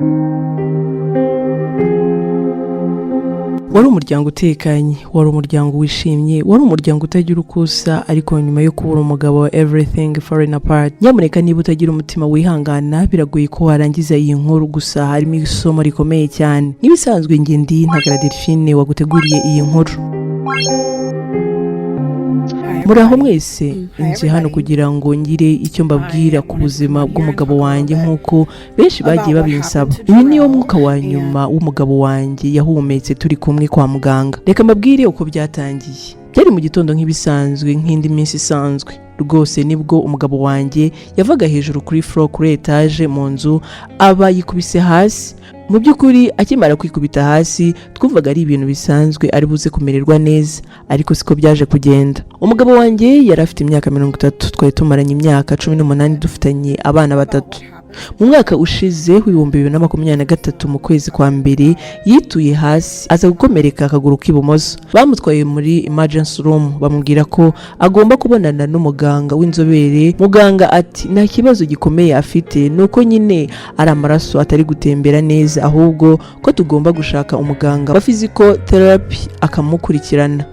Wari umuryango utekanye, wari umuryango wishimye, wari umuryango utagira uko usa. Ariko nyuma yo kubura umugabo wa everything falling apart. Nyamuneka, niba utagira umutima wihangana, biragoye ko warangiza iyi nkuru. Gusa harimo isomo rikomeye cyane. Nk'ibisanzwe, njye ndi Ntagara Delphine waguteguriye iyi nkuru. Muraho mwese. Nje hano kugira ngo ngire icyo mbabwira ku buzima bw'umugabo wanjye, nk'uko benshi bagiye babinsaba. Uyu niwo mwuka wa nyuma w'umugabo wanjye yahumetse turi kumwe kwa muganga. Reka mbabwire uko byatangiye. Byari mu gitondo nk'ibisanzwe, nk'indi minsi isanzwe rwose. Nibwo umugabo wanjye yavaga hejuru kuri floor, kuri etaje mu nzu, aba yikubise hasi. Mu by'ukuri, akimara kwikubita hasi, twumvaga ari ibintu bisanzwe, ari buze kumererwa neza, ariko siko byaje kugenda. Umugabo wanjye yari afite imyaka 30. Twari tumaranye imyaka 18, dufitanye abana batatu. Mu mwaka ushize w'2023, mu kwezi kwa mbere, yituye hasi aza gukomereka akaguru k'ibumoso. Bamutwaye muri emergency room, bamubwira ko agomba kubonana n'umuganga w'inzobere. Muganga ati: "Nta kibazo gikomeye afite, ni uko nyine ari amaraso atari gutembera neza, ahubwo ko tugomba gushaka umuganga wa physical therapy akamukurikirana."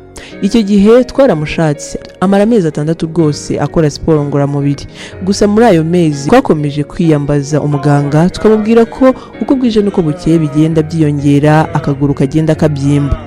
Icyo gihe twaramushatse, amara amezi 6 rwose akora siporo ngororamubiri. Gusa muri ayo mezi twakomeje kwiyambaza umuganga, tukamubwira ko uko bwije n'uko bukeye bigenda byiyongera, akaguru kagenda kabyimba.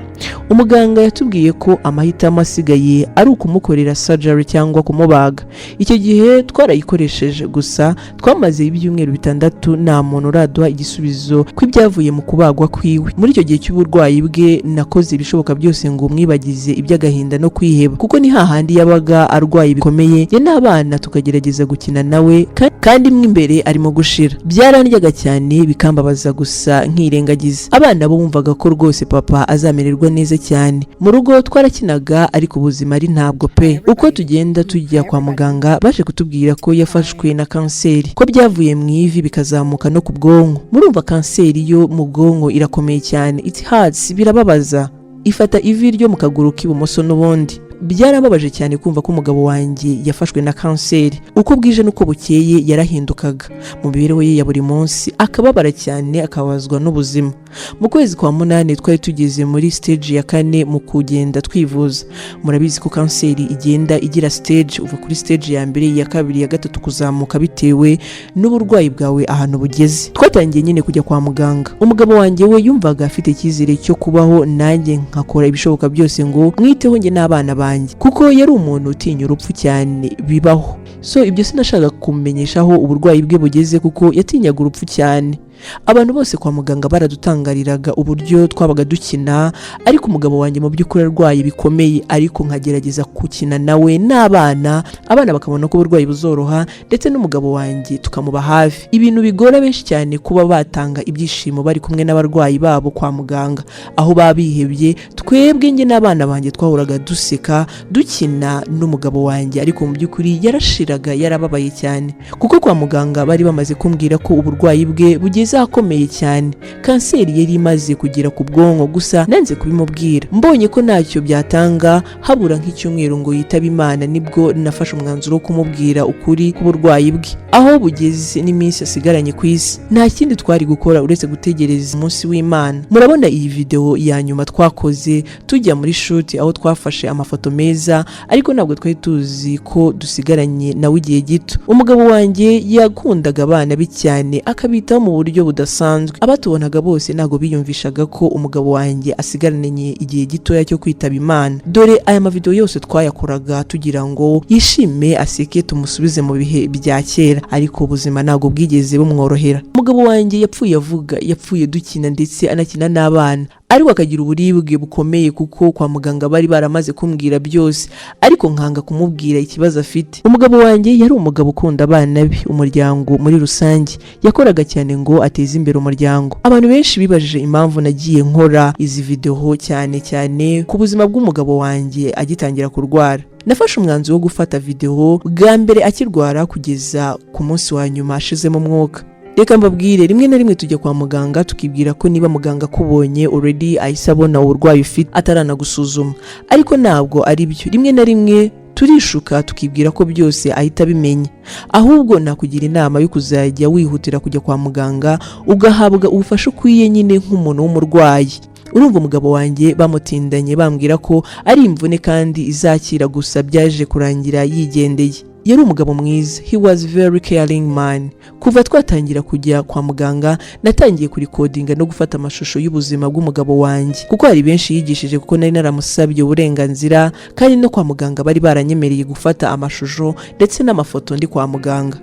Umuganga yatubwiye ko amahitamo asigaye ari ukumukorera surgery cyangwa kumubaga. Icyo gihe twarayikoresheje, gusa twamaze ibyumweru 6 nta muntu uraduha igisubizo kw'ibyavuye mu kubagwa kwiwe. Muri icyo gihe cy'uburwayi bwe, nakoze ibishoboka byose ngo mwibagize iby'agahinda no kwiheba, kuko ni hahandi yabaga arwaye bikomeye, njye n'abana tukagerageza gukina nawe kandi mo imbere arimo gushira. Byarandyaga cyane, bikambabaza, gusa nkirengagiza. Abana bo bumvaga ko rwose papa azamererwa neza cyane. Mu rugo twarakinaga, ariko ubuzima ari ntabwo pe. Uko tugenda tujya kwa muganga, baje kutubwira ko yafashwe na kanseri, ko byavuye mu ivi bikazamuka no ku bwonko. Murumva, kanseri yo mu bwonko irakomeye cyane. It hurts, birababaza. Ifata ivi ryo mu kaguru k'ibumoso. N'ubundi byarababaje cyane kumva ko umugabo wanjye yafashwe na kanseri. Uko bwije n'uko bukeye yarahindukaga mu mibereho ye ya buri munsi, akababara cyane, akababazwa n'ubuzima. Mu kwezi kwa munani twari tugeze muri stage ya kane mu kugenda twivuza. Murabizi ko kanseri igenda igira stage, uva kuri stage ya mbere, iya kabiri, iya gatatu, kuzamuka bitewe n'uburwayi bwawe ahantu bugeze. Twatangiye nyine kujya kwa muganga. Umugabo wanjye we yumvaga afite icyizere cyo kubaho, nanjye nkakora ibishoboka byose ngo mwiteho njye n'abana banjye, kuko yari umuntu utinya urupfu cyane bibaho. So ibyo sinashakaga kumumenyesha aho uburwayi bwe bugeze, kuko yatinyaga urupfu cyane. Abantu bose kwa muganga baradutangariraga uburyo twabaga dukina, ariko umugabo wanjye mu by'ukuri arwaye bikomeye, ariko nkagerageza gukina nawe n'abana, abana bakabona ko uburwayi buzoroha, ndetse n'umugabo wanjye tukamuba hafi. Ibintu bigora benshi cyane kuba batanga ibyishimo bari kumwe n'abarwayi babo kwa muganga, aho baba bihebye, twebwe njye n'abana banjye twahoraga duseka, dukina n'umugabo wanjye, ariko mu by'ukuri yarashiraga, yarababaye cyane, kuko kwa muganga bari bamaze kumbwira ko uburwayi bwe bugeze ahakomeye cyane, kanseri yari imaze kugera ku bwonko. Gusa nanze kubimubwira. Mbonye ko ntacyo byatanga, habura nk'icyumweru ngo yitabe Imana, nibwo nafashe umwanzuro wo kumubwira ukuri k'uburwayi bwe, aho bugeze n'iminsi asigaranye ku isi. Nta kindi twari gukora uretse gutegereza umunsi w'Imana. Murabona iyi video ya nyuma twakoze tujya muri shoot, aho twafashe amafoto meza, ariko ntabwo twari tuzi ko dusigaranye nawe igihe gito. Umugabo wanjye yakundaga abana be cyane, akabitaho mu buryo budasanzwe. Abatubonaga bose ntabwo biyumvishaga ko umugabo wanjye asigaranye igihe gitoya cyo kwitaba Imana. Dore aya mavideo yose twayakoraga tugira ngo yishime, aseke, tumusubize mu bihe bya kera, ariko ubuzima ntabwo bwigeze bumworohera. Umugabo wanjye yapfuye avuga, yapfuye dukina, ndetse anakina n'abana, ariko akagira uburibwe bukomeye, kuko kwa muganga bari baramaze kumbwira byose, ariko nkanga kumubwira ikibazo afite. Umugabo wanjye yari umugabo ukunda abana be, umuryango muri rusange. Yakoraga cyane ngo ateze imbere umuryango. Abantu benshi bibajije impamvu nagiye nkora izi videwo cyane cyane ku buzima bw'umugabo wanjye agitangira kurwara. Nafashe umwanzuro wo gufata videwo bwa mbere akirwara kugeza ku munsi wa nyuma ashizemo umwuka. Reka mbabwire, rimwe na rimwe tujya kwa muganga tukibwira ko niba muganga akubonye already ahise abona uburwayi ufite ataranagusuzuma, ariko ntabwo ari byo. Rimwe na rimwe Turishuka tukibwira ko byose ahita abimenya. Ahubwo nakugira inama yo kuzajya wihutira kujya kwa muganga, ugahabwa ubufasha ukwiye nyine nk'umuntu w'umurwayi. Urumva, umugabo wanjye bamutindanye bambwira ko ari imvune kandi izakira, gusa byaje kurangira yigendeye. Yari umugabo mwiza, he was very caring man. Kuva twatangira kujya kwa muganga, natangiye kurikodinga no gufata amashusho y'ubuzima bw'umugabo wanjye, kuko hari benshi yigishije, kuko nari naramusabye uburenganzira, kandi no kwa muganga bari baranyemereye gufata amashusho ndetse n'amafoto ndi kwa muganga.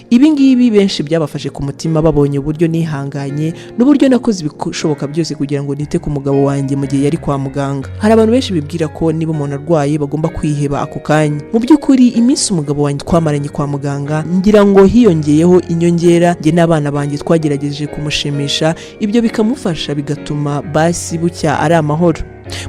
Ibi ngibi benshi byabafashe ku mutima, babonye uburyo nihanganye n'uburyo nakoze ibishoboka byose kugira ngo nite ku mugabo wanjye mu gihe yari kwa muganga. Hari abantu benshi bibwira ko niba umuntu arwaye bagomba kwiheba ako kanya. Mu by'ukuri, iminsi umugabo wanjye twamaranye kwa muganga, ngira ngo hiyongeyeho inyongera, njye n'abana banjye twagerageje kumushimisha, ibyo bikamufasha, bigatuma basi bucya ari amahoro.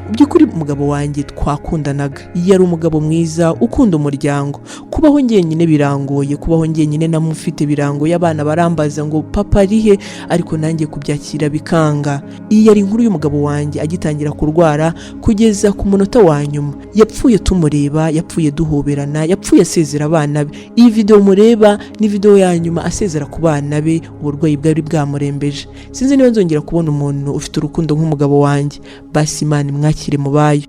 Mu by'ukuri, umugabo wanjye twakundanaga, yari umugabo mwiza ukunda umuryango. Kubaho njyenyine birangoye, kubaho njyenyine namufite birangoye. Abana barambaza ngo "Papa arihe?" Ariko nanjye kubyakira bikanga. Iyi yari inkuru y'umugabo wanjye agitangira kurwara kugeza ku munota wa nyuma. Yapfuye tumureba, yapfuye duhoberana, yapfuye asezera abana be. Iyi video mureba ni video ya nyuma asezera ku bana be. Uburwayi bwari bwamurembeje. Sinzi niba nzongera kubona umuntu ufite urukundo nk'umugabo wanjye. Basi Imana imwakire mu bayo.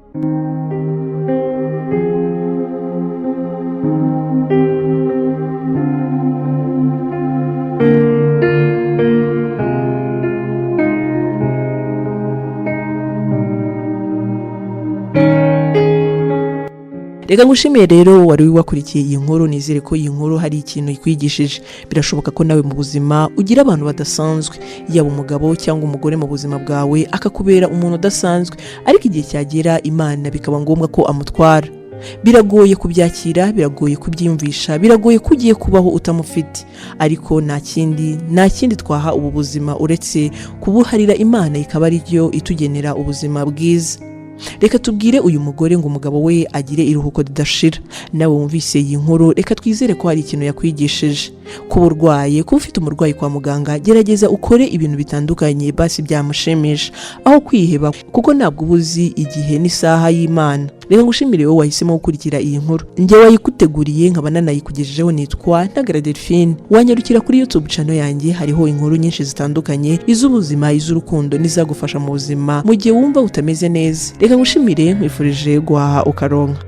Reka ngushimiye rero wari wakurikiye iyi nkuru. Nizere ko iyi nkuru hari ikintu ikwigishije. Birashoboka ko nawe mu buzima ugira abantu badasanzwe, yaba umugabo cyangwa umugore mu buzima bwawe, akakubera umuntu udasanzwe, ariko igihe cyagera Imana bikaba ngombwa ko amutwara. Biragoye kubyakira, biragoye kubyiyumvisha, biragoye ko ugiye kubaho utamufite, ariko nta kindi, nta kindi twaha ubu buzima uretse kubuharira Imana, ikaba ari yo itugenera ubuzima bwiza. Reka tubwire uyu mugore ngo umugabo we agire iruhuko ridashira. Nawe wumvise iyi nkuru, reka twizere ko hari ikintu yakwigishije. Kuba urwaye, kuba ufite umurwayi kwa muganga, gerageza ukore ibintu bitandukanye basi byamushimisha aho kwiheba, kuko ntabwo uba uzi igihe n'isaha y'Imana. Reka ngushimire wowe wahisemo gukurikira iyi nkuru. Njye wayikuteguriye nkaba nanayikugejejeho nitwa Ntagara Delphine. Wanyarukira kuri YouTube channel yanjye, hariho inkuru nyinshi zitandukanye, iz'ubuzima, iz'urukundo n'izagufasha mu buzima mu gihe wumva utameze neza. Reka ngushimire, nkwifurije guhaha ukaronka.